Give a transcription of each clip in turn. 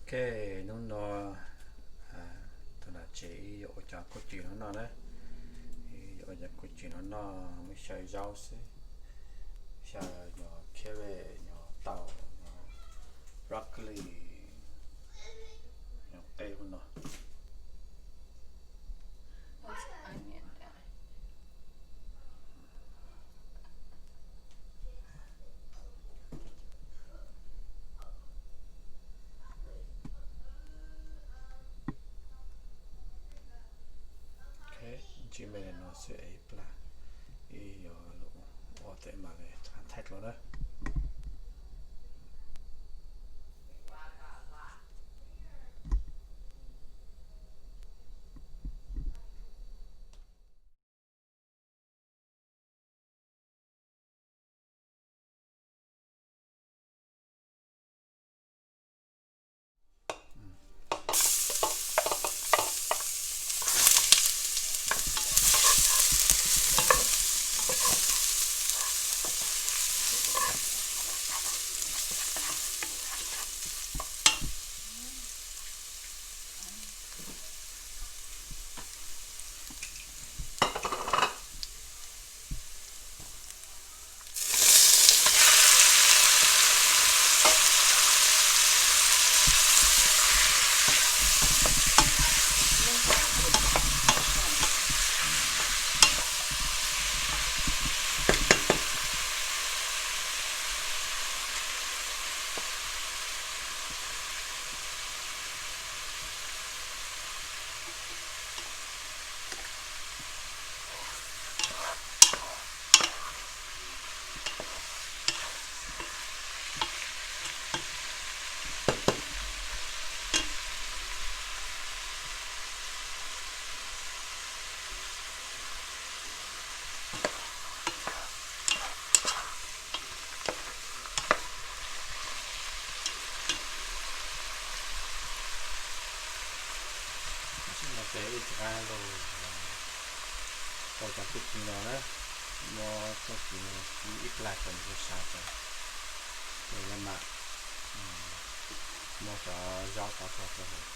Ok, hnub no tuaj nram tsev wb yuav ua cov kua cws no noj na. Wb yuav ua cov kua cws no noj, muab xyaw zaub xwb, xyaw nyuag carrot, nyuag taum, nyuag broccoli, nyuag qe ub no. Ntsib me no xwb es plag, ib yuav ua tes mam li thaij dlua na. Ib no ces wb rov qab los rau cov kua cws no na, muab txoj kis no kib ib plag kom nws sab sab, ces lawv mam muab cov zaub tov tso rau hauv.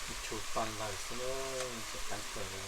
Ib tshum paj lawg xwb, tsis qab kawg li.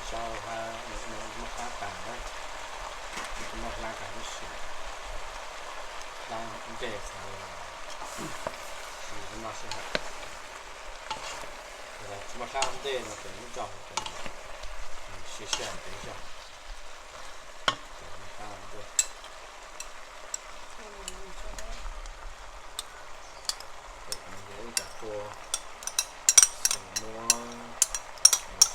Zaub hab, muab hlab tas na, muab hlab tas tab sis hlab ntej xav tsis noj sij hawm. Tsis muaj hlab ntej no ces muab tso hauv ces siv sij hawm ntev zog. Ces muab hlab ntej. Ces kuv yuav ib cov kua, muab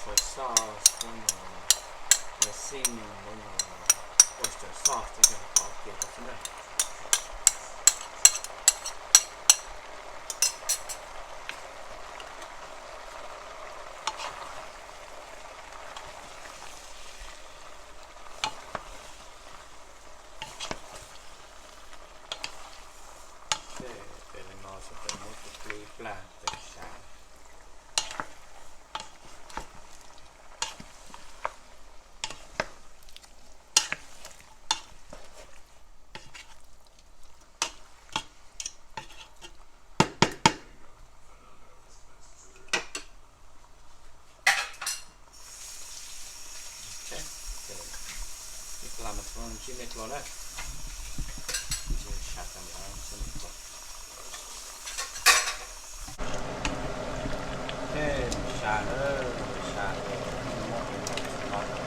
soy sauce, muab seasoning, muab oyster sauce, Ces xwb na. Ces no xwb ces muab tus plub ib plag ces sa. Ib plag mas txhob ntsib nej dua na, ntsib sa tas ntsib nej dua. Sa na, sa muab no.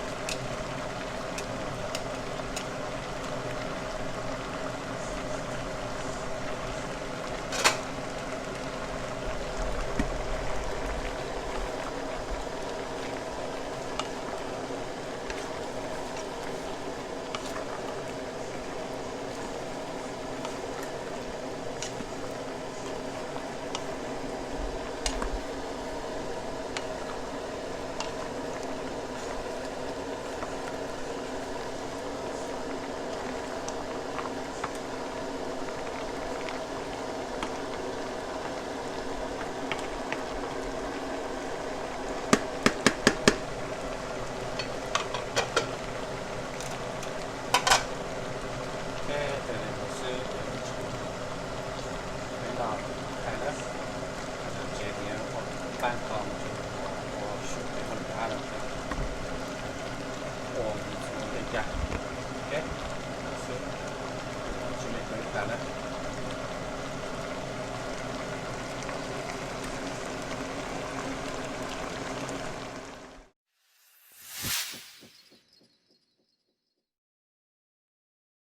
Ces li no xwb ces peb noj thaij na, tsev niam ua paj nqos ua su peb hauj lwm hab lawm, ua mus txog tej cas. Ok, li no xwb, ntsib nej dua ib plag na.